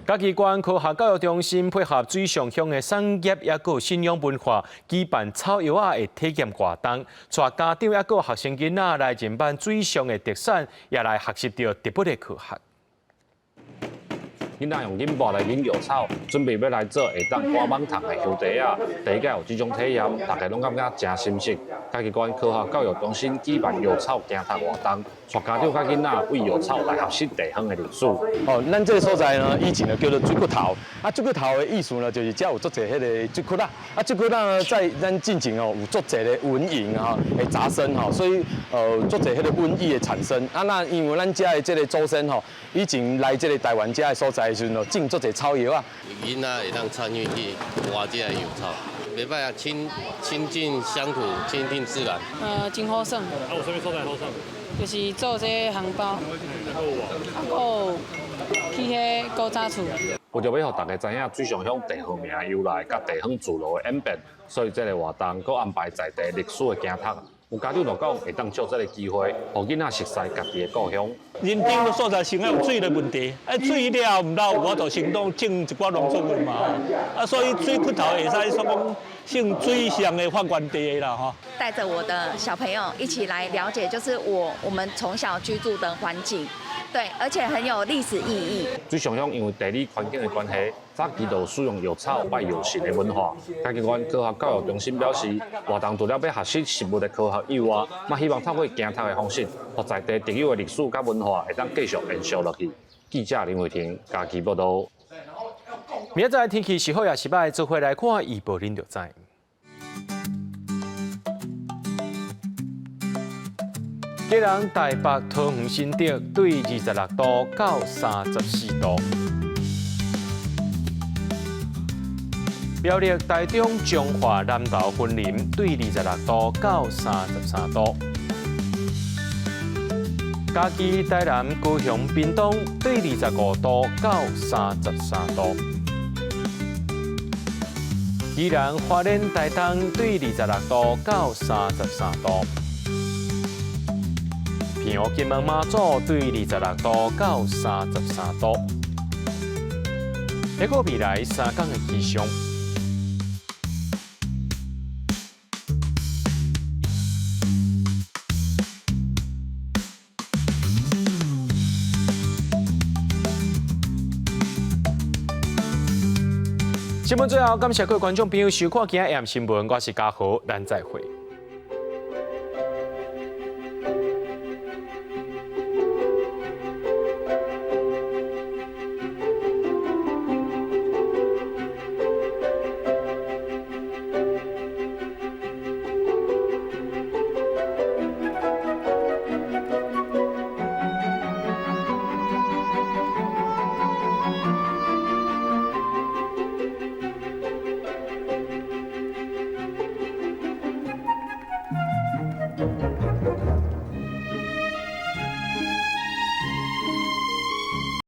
嘉義縣科學教育中心配合水上鄉的產業抑閣信仰文化，舉辦草藥仔的體驗活動，帶家長抑閣學生囡仔來認捌水上的特產，也來學習著植物的科學。囡仔用忍筊來忍藥草，準備欲來做會當趕蠓蟲的香茶仔，第一擺有這種體驗，大家攏感覺誠新鮮。嘉義縣科學教育中心舉辦藥草行讀活動，帶家長佮囡仔為藥草來學習地方的歷史。哦，咱這個所在呢，以前呢叫做水骨頭，啊，水骨頭的意思呢，就是遮有足濟彼个水骨仔，啊，水骨仔呢，在咱進前哦有足濟的蚊蠅吼會雜生吼，所以足濟彼个瘟疫的產生。啊，那因為咱遮的這個祖先吼，以前來這個台灣遮的所在的時陣，種足濟草藥啊。囡仔會當參與去挖這个藥草，袂䆀啊，親近鄉土，親近自然。真好耍。啊，有啥物所在好耍？就是做這個紅包，啊，閣有去彼古早厝。為著欲予大家知影水上鄉地號名由來，佮地方聚落的演變，所以這个活動閣安排在地歷史的行讀。有家長就講，會當藉這个機會，予囡仔熟悉家己的故鄉。人頂个所在先愛有水的問題，啊水了毋老有法度先當種一寡農作物嘛，啊所以水骨頭會使說講算水上的發源地的啦吼。帶著我的小朋友一起來了解，就是我們從小居住的環境，對，而且很有歷史意義。水上鄉因為地理環境的關係，早期就使用藥草拜藥神的文化。嘉義縣科學教育中心表示，活動除了欲學習食物的科學以外，嘛希望透過行讀的方式，予在地特有的歷史佮文化會當繼續延續落去。記者林慧婷嘉義報導。明仔載天氣是好抑是䆀，做伙來看預報，恁就知。基隆、台北、桃園、新竹對26度到34度；苗栗、台中、彰化、南投、雲林對26度到33度；嘉義、台南、高雄、屏東對25度到33度；宜蘭、花蓮、台東對26度到33度。平湖、金門、馬祖對26度到33度。下個未來3天的氣象。新聞最後，感謝各位觀眾朋友收看今仔日新聞，我是嘉豪，咱再會。